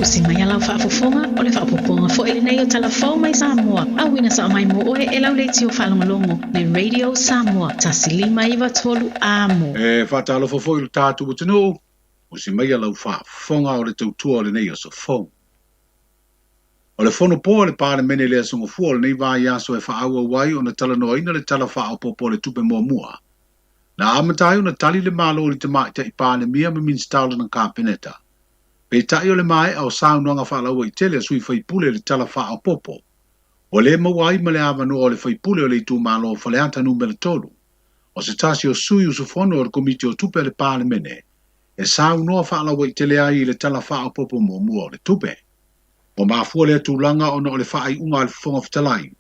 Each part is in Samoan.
Usi mai a lau faafofoga, o le faaopoopoga foi lenei o Tala Fou mai Samoa, auina sao mai mo oe e lau leitio faalogologo, le Radio Samoa 1593 Amo. E faatalofa foi i lo tatou atunuu, usi mai a lau faafofoga o le tautua o lenei aso fou. O le fono po a le Palemene i le Aso Gafua o lenei vaiaso e faaauau ai ona talanoaina le Tala Faaopoopo o le Tupe muamua. Na amata ai ona tali le Malo i le Tamaitai Palemia ma Minisita o lana Kapeneta. Peitai o le maea o saunoaga faalauaitele a sui faipule i le Tala Faaopoopo, ua le maua ai ma le avanoa o le faipule o le itumalo o Faleata Numera 3, o se tasi o sui usufono o le Komiti o Tupe a le Palemene, e saunoa faalauaitele ai i le Tala Faaopoopo muamua o le Tupe. Ua mafua lea tulaga ona o le faaiuga a le Fofoga Fetalai,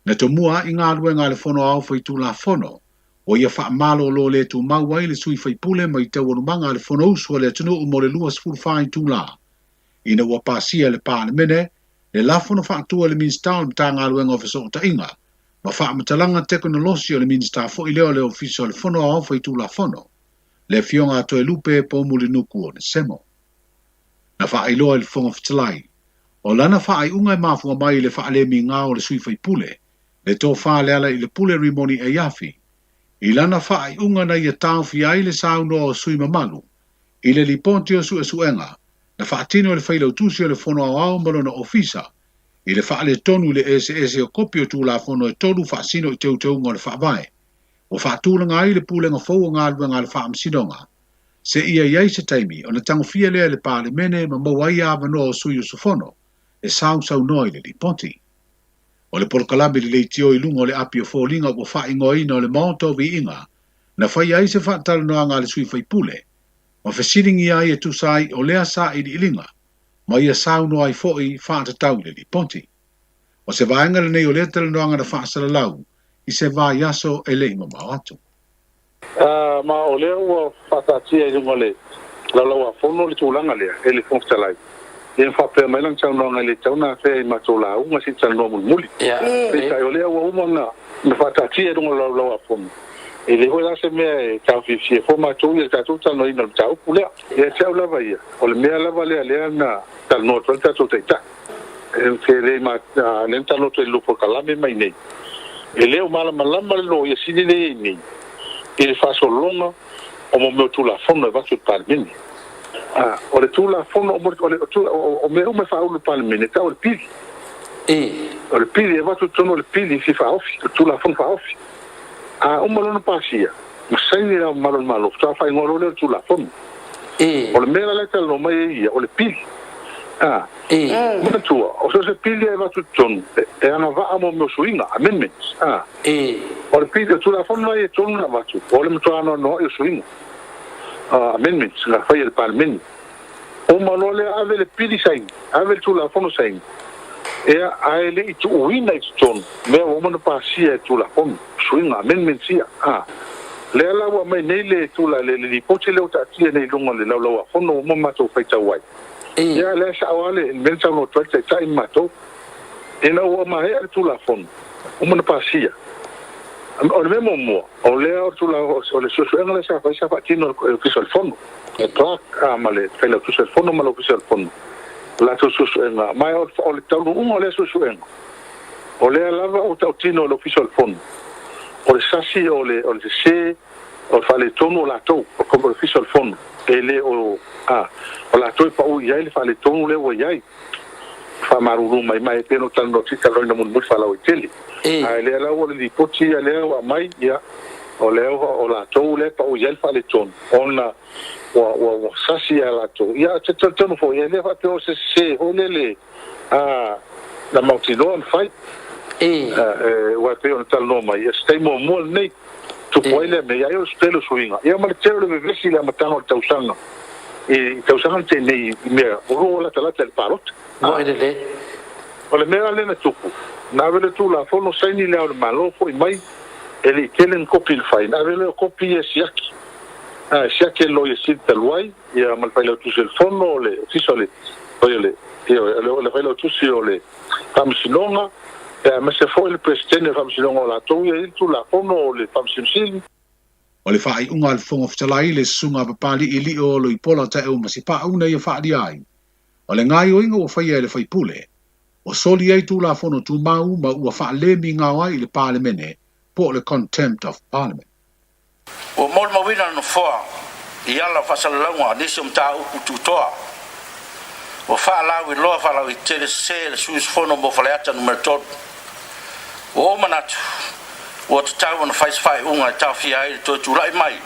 na tomua ai galuega a le Fono Aoao Faitulafono, ua ia faamalolo le tumau ai le sui faipule mai taualumaga a le Fonousu a le atunuu mo le 24 itula, ina ua pasia e le Palemene le lafo na faatua e le Minisita o le Matagaluega o Fesootaiga ma Faamatalaga Tekonolosi o le Minisita foi lea o le Ofisa o le Fono Aoao Faitulafono, le Afioga a Toelupe Poumulinuku Onesemo. Na faailoa e le Fofoga Fetalai, o lana faaiuga e mafua mai i le faalemiga o le sui faipule, le tofa Lealailepule Rimoni Aiafi, i lana faaiuga na ia taofia ai le saunoa o sui mamalu i le lipoti o suesuega na faatino e le Failautusi o le Fono Aoao ma lona Ofisa i le faaletonu i le eseese o kopi o Tulafono e tolu faasino i teuteuga o le Faavae ua faatulaga ai le Pulega fou o Galuega a le Faamasinoga seia i ai se taimi ona tagofia lea e le Palemene ma maua ai avanoa o sui usufono e sausaunoa i le lipoti. O le polokalame le leitio i luga o le api o foliga ua faaigoaina o le Maota o Viiga na faia ai se faatalanoaga a le sui faipule ma fesiligia ai e tusa ai o lea sailiiliga ma ia saunoa ai foi faatatau i le lipoti. O se vaega lenei o lea talanoaga na faasalalau i se vaiaso e le i mamao atu. Ma o lea ua faataatia i luga o le Laulau-a-Fono le tulaga lea e le Fofoga Fetalai, ia ma faapea mai lana saunoaga e le tatau ona afea i matou lauga se i talanoa mulimuli. Peitai o lea ua uma ona faataatia i luga o le Laulau-a-Fono, e le foi la se mea e taofiofia fua matou ia le tatou talanoaina o le mataupu lea. Ia te au lava ia, o le mea lava lea lea na talanoa atu ai le tatou Taitai, e le ma, lea na talanoa atu ai i le polokalame mai nei, e le o malamalama le Loia Sili lea e i ai nei i le faasologa o mo mea o Tulafono e avatu i le Palemene. A, o le Tulafono, o, le, o, o mea uma e faaulu i le Palemene, e tau o le pili. O le pili e avatu i totonu o le pili i faaofi, o le Tulafono faaofi. A uma loa ona pasia, ma saini Le Ao Mamalu o le Malo, faatoa faaigoa loa lea o le Tulafono. O le mea la lea e talanoa mai ai ia, o le pili. A, manatua, o so o se pili lava e avatu i totonu, e agavaa mo mea o suiga, amendments. A, o le pili, o le Tulafono la ia e tonu na avatu, o le matua anoanoai o suiga, amendments, na faia e le Palemene. Uma loa lea ave le pili saini, ave le Tulafono saini, ea, ae le i tuuina i totonu mea ua uma ona pasia e le Tulafono, suiga, amendments ia. A, lea la ua aumai nei le tula, le, le lipoti lea ua taatia nei i luga o le Laulau-a-Fono ua uma matou faitau ai. Ia, lea e sao lava le mea na saunoa atu ai le Taitai ma matou. Ina ua maea le Tulafono, uma ona pasia. O le mea muamua, o lea o le tula, o le suesuega lea sa fai sa faatino e le Ofisa o le Fono, le Clerk ma le Failautusi o le Fono ma le Ofisa o le Fono, o latou suesuega. Ma o le taunuuga o lea suesuega, o lea lava ua tautino e le Ofisa o le Fono, o le sasi, o le o le sese, o le faaletonu o latou, o le Ofisa o le Fono, e le o, a, o latou e pau i ai le faaletonu lea ua i ai. Faamalulu mai ma e pei ona ou talanoa atu i talanoaina mulimuli faalauaitele. Ae lea la ua le lipoti ia lea ua aumai, ia, o lea ua, o latou lea e pau i ai le faaletonu, ona ua, ua, ua sasi ia latou. Ia, ou te talitonu foi, e le faapea o se sese foi lele, a, na mautinoa ona fai. Aua e pei ona talanoa mai, o se taimi muamua lenei, tupu ai lea mea, ia ai o se tele o suiga. Ia ma le tele o le vevesi i le amataga o le tausaga, i tausaga na tea nei i mea ua lua latalata i le palota. Moi lelei. O le mea la lea na tupu, na ave le Tulafono saini le Ao o le Malo foi mai, e le i tele ni kopi na fai, na ave lea o kopi ia e siaki. A, e siaki e le Loia Sili talu ai, ia ma le Failautusi o le Fono, o le Ofisa o le, oi o le, ioe, o le Failautusi o le Faamasinoga, ia aemaise foi le Peresetene o le Faamasinoga o latou ia e i ai le Tulafono o le Faamasino Sili. O le faaiuga a le Fofoga Fetalai, le Susuga a Papalii Lio Loipola Taeuma Sipau na ia faaalia ai. O le gaoioiga ua faia e le faipule, ua soli ai Tulafono Tumau ma ua faalemigao ai i le Palemene po o le Contempt of Parliament. Ua molimauina le Nofoa i ala o faasalalauga o nisi o mataupu tutoa ua faalauiloa faalauaitele sese e le sui usufono mo Faleata Nu.3. Ua ou manatu ua tatau ona fai se faaiuga e taofia ai le toe tulai mai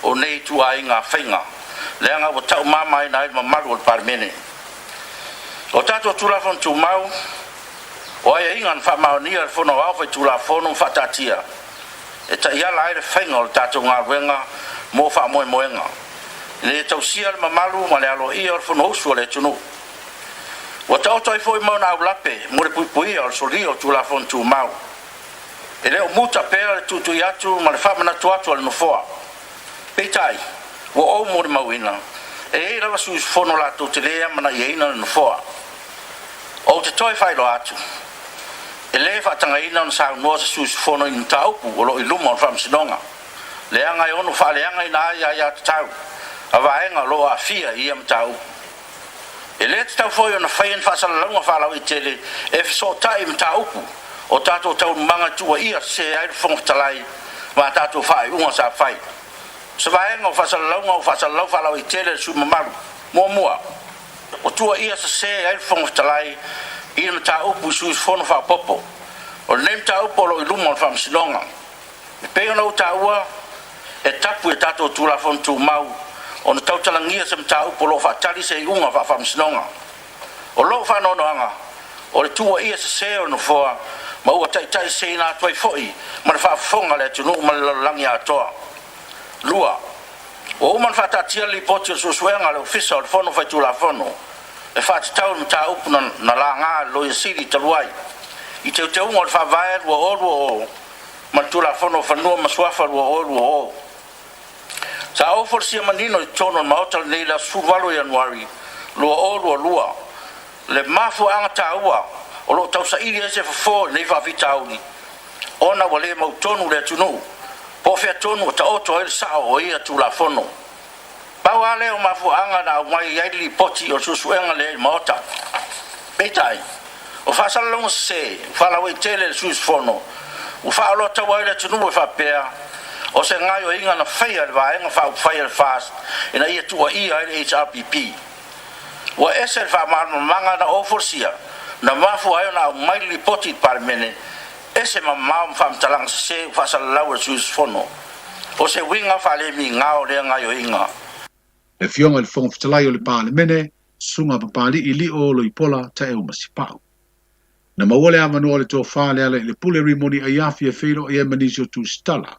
o nei ituaiga faiga leaga ua taumamaina ai le mamalu o le Palemene. O tatou Tulafono Tumau, o aiaiga na faamaonia e le Fono Aoao Faitulafono ma faataatia e taiala ai le faiga o le tatou galuega mo faamoemoega, ina ia tausia le mamalu ma le aloaia o le Fonousu a le atunuu. Ua taoto ai foi ma ona aulape mo le puipuia o le solia o Tulafono Tumau. E le o muta pea le tuitui atu ma le faamanatu atu a le Nofoa. Peitai, ua ou molimauina, e i ai lava sui usufono latou te le amanaiaina le Nofoa. Ou te toe faailoa atu, e le faatagaina ona saunoa se sui usufono i ni mataupu o lo o i luma o le Faamasinoga, leaga e ono faaleagaina ai aiatatau a vaega o lo o aafia i ia mataupu. E le tatau foi ona faia ni faasalalauga faalauaitele e fesootai i mataupu o tatou taualumaga e tuuaia sese ai le Fofoga Fetalai ma a tatou faaiuga sa fai. O se vaega o faasalalauga ua faasalalau faalauaitele e le sui usufono mamalu. Muamua, ua tuuaia sese ai le Fofoga Fetalai i le mataupu i sui usufono faaopoopo. O lenei mataupu o lo o i luma o le Faamasinoga. E pei ona ou taua, e tapu i a tatou Tulafono Tumau ona tautalagia se mataupu o lo o faatali se iuga faa-Faamasinoga. O lou faanoanoaga, o le tuuaia sese o le Nofoa ma ua taitaiseseina atu ai foi ma le faafofoga a le atunuu ma le lalolagi atoa. 2. Ua uma ona faataatia le Lipoti o le Suesuega a le Ofisa o le Fono Faitulafono e faatatau i le mataupu na laga e le Loia Sili talu ai i Teuteuga o le Faavae 2020 ma le Tulafono o Fanua ma Suafa 2020. Sa ou folasia manino i totonu o le Maota lenei i le aso 18 o Ianuari 2022 le mafuaaga taua o lo o tausaili ai se fofo i lenei faafitauli ona ua le mautonu le atunuu po o fea tonu o taoto ai le sao o ia Tulafono. Pau lava lea o mafuaaga na aumai ai le lipoti o le suesuega lea i le Maota. Peitai, o faasalalauga sese ua faalauaitele e le sui usufono ua faaoloataua ai le atunuu e faapea o se gaoioiga na faia e le Vaega Faaupufai a le FAST ina ia tuuaia ai le HRPP. Ua ese le faamalamalamaga na ou folasia na mafua ai ona aumai le lipoti i le Palemene, ese mamao ma faamatalaga sese ua faasalalau e le sui usufono. O se uiga faalemigao lea gaoioiga. Le Afioga i le Fofoga Fetalai o le Palemene, Susuga Papali'i Lio Loipola Taeu Masipau. Na maua le avanoa o le tofa Lealailepule Rimoni Aiafi e feiloai ai ma nisi o Tusitala,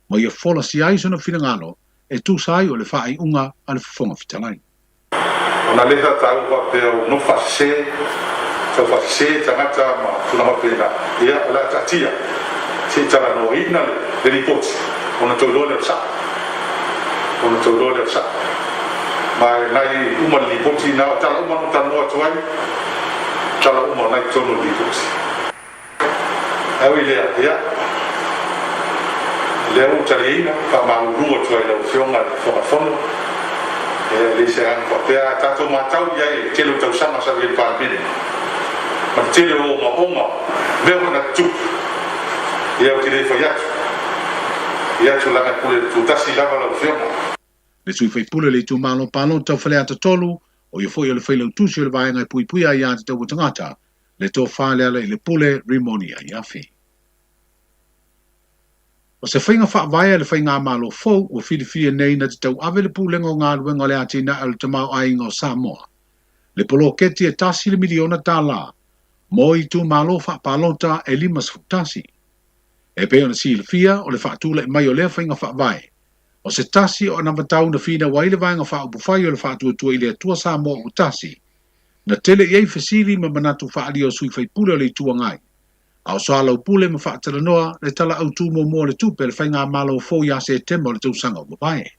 ma ia folasia ai sona finagalo e tusa ai o le faaiuga a le Fofoga Fetalai. Ona lea sa taua faapea ua nofo faasese, tau faasese tagata ma tulaga faapena, ia o le a taatia se i talanoaina le lipoti ona tou iloa lea o le sao, ona tou iloa lea o le sao. Ma e nai uma le lipoti na o tala uma na ou talanoa atu ai, o tala uma o na i totonu o le lipoti. Ae ui i lea, ia, o lea ua ou taliaina, faamalulu atu ai i lau Afioga i le Fofoga Fono, ia, e leai se agaga faapea, a tatou matau i ai i le tele o tausaga sa i ai le Palemene, ma le tele o ogaoga, mea foi na tutupu, ia, ou te le fai atu, ia tulaga e pule tutasi lava lau Afioga. Le sui faipule o le itumalo palota o Faleata 3, o ia foi o le failautusi o le Vaega e Puipuia Aia Tatau a Tagata, le tofa Lealailepule Rimoni Aiafi. O se faiga faavae a le faigamalo fou ua filifilia nei na te tauave le Pulega o Galuega o le Atinae o le Tamaoaiga o Samoa, le poloketi e tasi le miliona tala mo itumalo faapalota e 51. E pei ona silafia, o le faatulai mai o lea faiga faavae, o se tasi o anavatau na finau ai le Vaega Faaupufai o le Faatuatua i le Atua Samoa ua Tasi, Na tele i ai fesili ma manatu faaalia o sui faipule o le Itu Agai, a o soalaupule ma faatalanoa le Tala Autu muamua o le Tupe a le Faigamalo fou ia Setema o le tausaga ua mavae.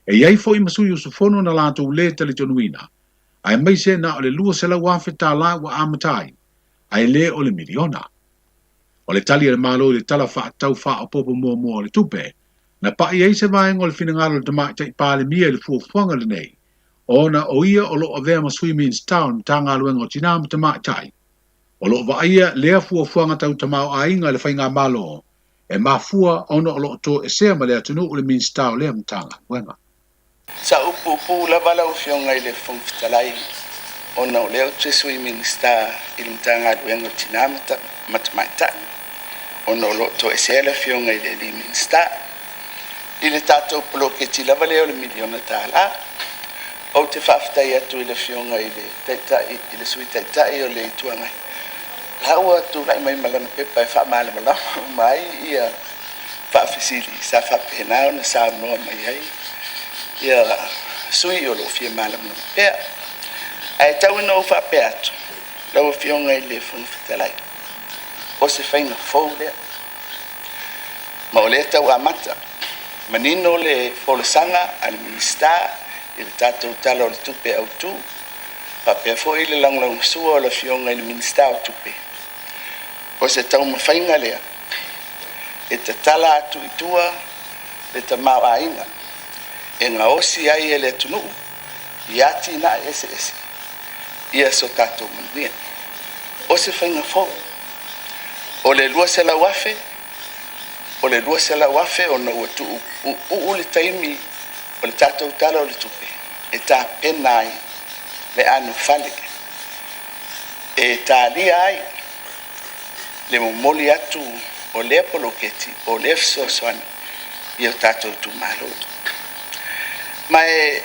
E i ai foi ma sui usufono na latou le talitonuina, aemaise na o le $200,000 ua amata ai, ae le o le miliona. O le tali a le Malo i le Tala Faatatau Faaopoopo muamua o le Tupe, na pai ai se vaega o le finagalo o le Tamaitai Palemia i le fuafuaga lenei, ona o ia o lo o avea ma Sui Minisita o le Matagaluega o Tinā ma Tamaitai. O lo o vaaia lea fuafuaga tau tamaoaiga e le Faigamalo e mafua ona o lo o toesea ma le atunuu le Minisita o lea Matagaluega. Sa upu lava lau Afioga i le Fofoga Fetalai, ona o lea ou te Sui Minisita i le Matagaluega o Tinā ma Tamaitai, ona o lo o toesea le Afioga i le alii Minisita i le tatou poloketi lava lea o le $1 miliona. Ou te faafetai atu i le Afioga i le Taitai, i le Sui Taitai o le Itu Agai, la ua tulai mai ma lana pepa e faamalamalama uma ai ia faafesili sa faapena ona saunoa mai ai ia sui o lo o fia malamalama pea. Ae tau ina ou faapea atu lau Afioga i le Fofoga Fetalai, o se faiga fou lea, ma o lea tau amata manino le folasaga a le Minisita i le tatou Tala o le Tupe Autu, faapea foi le lagolagosua o le Afioga i le Minisita o Tupe. O se taumafaiga lea e tatala atu i tua le tamaoaiga e gaosi ai e le atunuu i atinae eseese ia so tatou manuia. O se faiga fou. O le 200,000, o le 200,000 ona ua tuuuu le taimi o le tatou Tala o le Tupe e tapena ai le anofale e talia ai le momoli atu o lea poloketi, o lea fesoasoani i o tatou itumalo. Ma e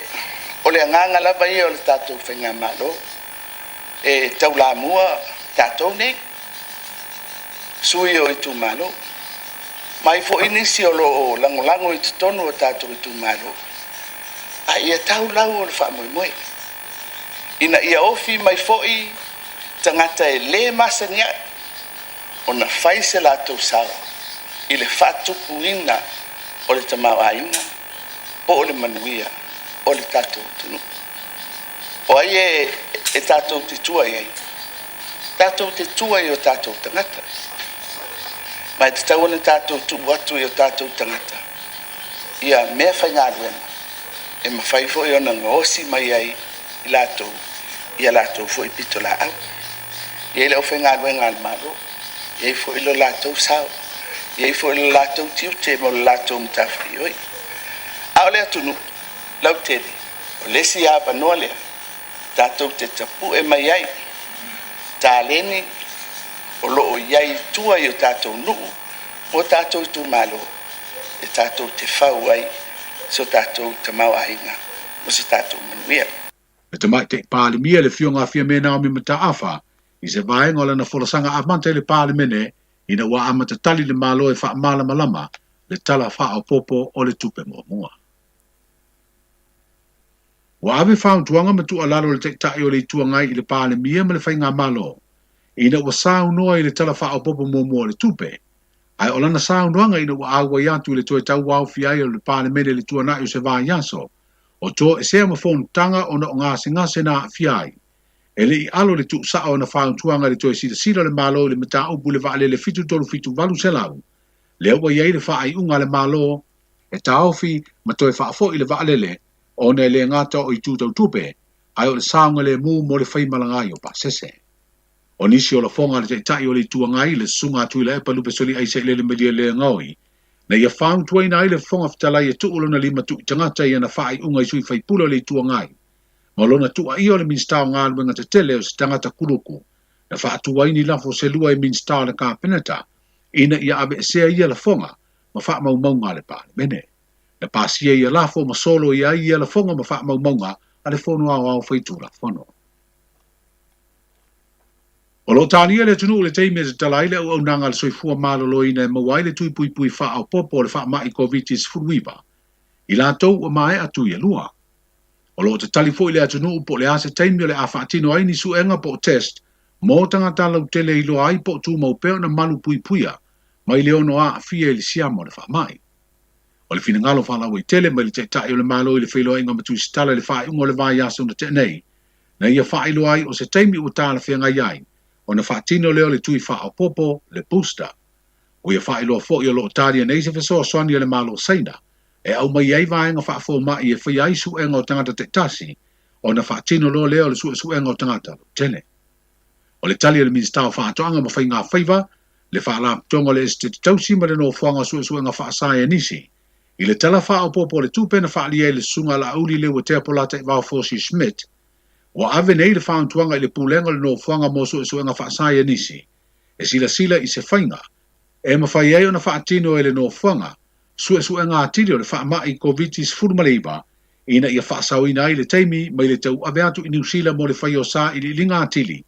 o le agaga lava ia o le tatou Faigamalo e taulamua tatou nei, sui o itumalo, mai foi nisi o lo o lagolago i totonu o tatou itumalo, a ia tau lau o le faamoemoe, ina ia ofi mai foi tagata e lē masani ai ona fai se latou sao i le faatupuina o le tamaoaiga po o le manuia o le tatou atunuu. O ai e tatou te tua i ai? Tatou te tua i o tatou tagata. Ma e tatau ona tatou tuu atu i o tatou tagata ia mea faigaluega e mafai foi ona gaosi mai ai i latou ia latou foi pitolaau. E i ai le aufaigaluega a le Malo, e i ai foi lo latou sao, e i ai foi lo latou tiute ma lo latou matafaioi. A o le atunuu lautele, o le isi avanoa lea tatou te tapue mai ai taleni o lo o i ai i tua i o tatou nuu ma o tatou itumalo e tatou te fau ai so tatou tamaoaiga ma so tatou manuia. Le Tamaitai Palemia le Afioga a Fiame Naomi Mataafa i se vaega o lana folasaga amata i le Palemene ina ua amata tali le Malo e faamalamalama le Tala Faaopoopo o le Tupe Muamua. Ua ave fautuaga ma tuualalo le Taitai o le Itu Agai i le Palemia ma le Faigamalo ina ua saunoa i le Tala Faaopoopo Muamua o le Tupe, ae o lana saunoaga ina ua auai atu i le toe tauaofia ai o le Palemene i le tuanai o se vaiaso o toesea ma fonotaga ona o gasegase na aafia ai. E le i alo le tuusao ona fautuaga i le toe silasila o le Malo i le mataupu i le vaalele 737 800, lea ua i ai le faaiuga a le Malo e taofi ma toe faafoi le vaalele ona e le gata o itu tau tupe, ae o le saogalemu mo le faimalaga ai o pasese. O nisi o lafoga a le Taitai o le Itu Agai, le Susuga a Tuilaepa Lupesoliai Sailele Malielegaoi, na ia fautuaina ai le Fofoga Fetalai e tuu lona lima tui tagata i ana faaiuga i sui faipule o le Itu Agai, ma lona tuuaia o le Minisita o Galuega Tetele o se tagata kuluku na faatu ai ni lafo se lua e Minisita o le Kapeneta ina ia aveesea ia lafoga ma faamaumauga a le Palemene. Na pasia ia lafo ma solo ia ai ia lafoga ma faamaumauga a le Fono Aoao Faitulafono. O lo o talia le atunuu i le taimi e tatala ai le auaunaga a le soifua maloloina e maua ai le tui puipui faaopoopo o le faamai Koviti-19 i latou ua maea tui e lua. O lo o tatali foi le atunuu po o le a se taimi o le a faatino ai ni suega po o test mo tagata lautele e iloa ai po o tumau pea ona malu puipuia mai le ono aafia i le siama o le faamai. O le finagalo faalauaitele mai le Taitai o le Malo i le feiloaiga ma Tusitala i le faaiuga o le vaiaso na tea nei, na ia faailoa ai o se taimi ua talafeagai ai ona faatino lea o le tui faaopoopo, le booster. Ua ia faailoa foi o lo o talia nei se fesoasoani a le Malo Saina e aumai ai vaega faafomai e faia ai suega o tagata taitasi. ona faatino loa lea o le suesuega o tagata lautele. O le tali a le Minisita o Faatoaga ma Faiga Faiva, le Faalapotopotoga o le Esetete Tausi ma le Nofoaga o Suesuega Faasaienisi i le Tala Faaopoopo o le Tupe na faaalia e le Susuga a Laauli Leuatea Polataivao Fosi Schmidt, ua ave nei le fautuaga i le Pulega o le Nofoaga mo Suesuega Faasaienisi e silasila i se faiga e mafai ai ona faatino e le nofoaga suesuega atili o le faamai Koviti-19 ina ia faasaoina ai le taimi mai le tauave atu i Niu Sila mo le fai o sailiiliga atili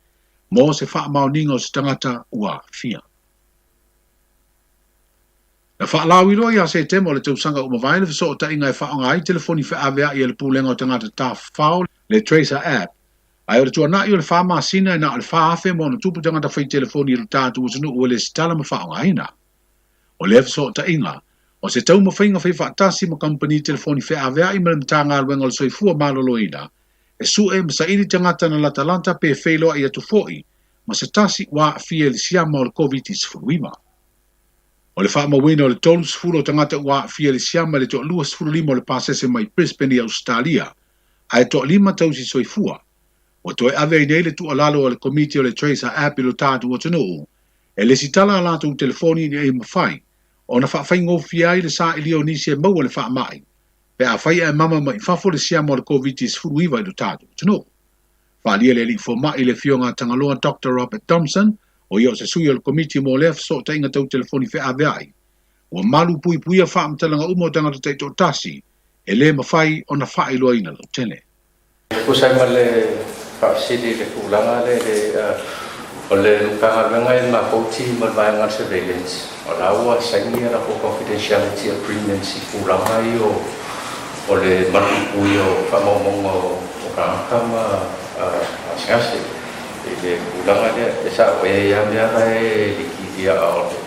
mo se faamaoniga o se tagata ua aafia. Na faalauiloa ia Setema o le tausaga ua mavae le fesootaiga e faaaoga ai telefoni feaveai a le Pulega o Tagata Tafafao, le Tracer App, ae o le tuanai o le fa masina e na o le 4,000 ma ona tupu tagata fai telefoni i lo tatou atunuu ua lesitala ma faaaogaina. O lea fesootaiga, o se taumafaiga faifaatasi ma kamupani telefoni feaveai ma le Matagaluega o le Soifua Maloloina e sue ma saili tagata na latalata pe feiloai atu foi ma se tasi ua aafia i le siama o le Koviti-19. O le faamauina o le 30 o tagata ua aafia i le siama i le toalua 15 o le pasese mai Brisbane i Ausetalia, ae toalima tausi soifua. Ua toe ave ai nei le tuualalo a le Komiti o le Tracer App i lo tatou atunuu e lesitala a latou telefoni ina ia mafai ona faafaigofie ai le sailia o nisi e maua le faamai pe afai ae mama mai fafo le siama o le Koviti-19 i lo tatou atunuu. Faaalia le alii fomai le Afioga a Tagaloa Doctor Robert Thompson, o ia o se sui o le Komiti mo lea fesootaiga tau telefoni feaveai. Ua malu puipuia faamatalaga uma o tagata taitoatasi e le mafai ona faailoaina lautele. E tusa ai ma le faafesili i le tulaga lea i le o le Matagaluega e matou team o le vaega o le surveillance, o la ua saini a latou confidentiality agreements i tulaga ia o le malupuipuia o faamaumauga o tagata ma gasegase i le tulaga lea. E sao, e i ai lava mea la e liki, a o le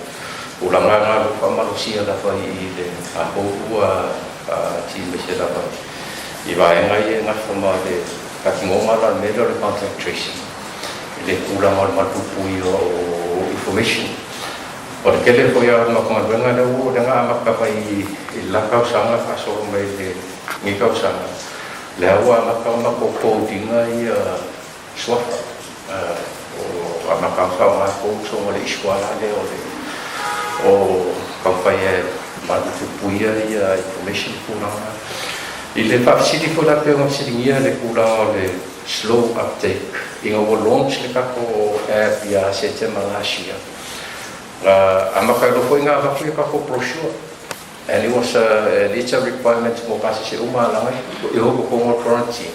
tulaga lena o lo o faamalosia lava i le matou team aise lava i vaega ia e gafa ma le faatinoga la o le mea lea o le contact tracing i le tulaga o le malupuipuia o information. O le tele foi o matou galuega lea ua lea na amata mai i le la tausaga faasolo mai i lenei tausaga, lea ua amata ona matou code ina ia suafa o amata ona faaaoga codes ona o le issue lava lea o le o taumafai e malupuipuia ia information tulaga. I le faafesili foi la pei ona fesiligia le tulaga o le slow uptake ina ua launch le tatou app ia Setema last year, na amata ai loa foi ona avatu ia tatou brochure, and it was a it's a requirement mo pasese uma alaga i o totonu o le quarantine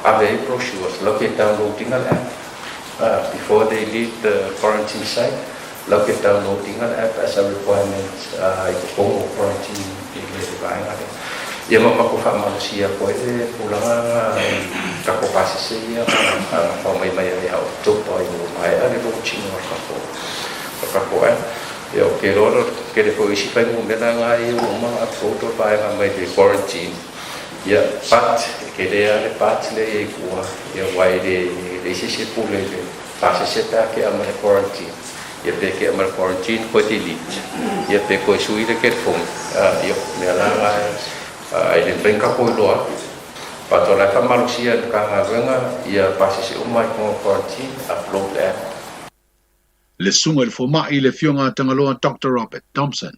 ave ai brochures lau ke download ina le app before they leave the quarantine site, lau ke download ina le app as a requirement i totonu o quarantine i le vaega lea. Ia ma matou faamalosia atu ai le tulaga na i tatou pasese ia na faamai mai ai ia October ina ua maea le launching o le tatou app. Ia o ke loa tele foi o isi fuainumera na ia ua uma ona upload o le vaega mai le quarantine. Ia, but, e tele lava le but lea i ai i tua, ia aua e le leai se isi e pule i le pasese pe a tea ma le quarantine. Ia pe tea ma le quarantine koe delete, ia pe toe sui le telefoni, ia, o mea la na e le mafai ona tatou iloa atu. But o la e faamalosia e le Matagaluega ia pasese uma i totonu o le quarantine, upload the app. Le susuga i le fomai le Afioga a Tagaloa Doctor Robert Thompson.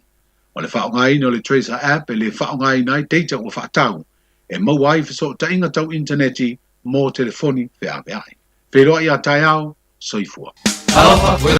O le faaaogaina o le Tracer App e le faaaogaina ai data ua faatau e maua ai fesootaiga tau initaneti mo telefoni feaveai. Feiloai a taeao, soifua.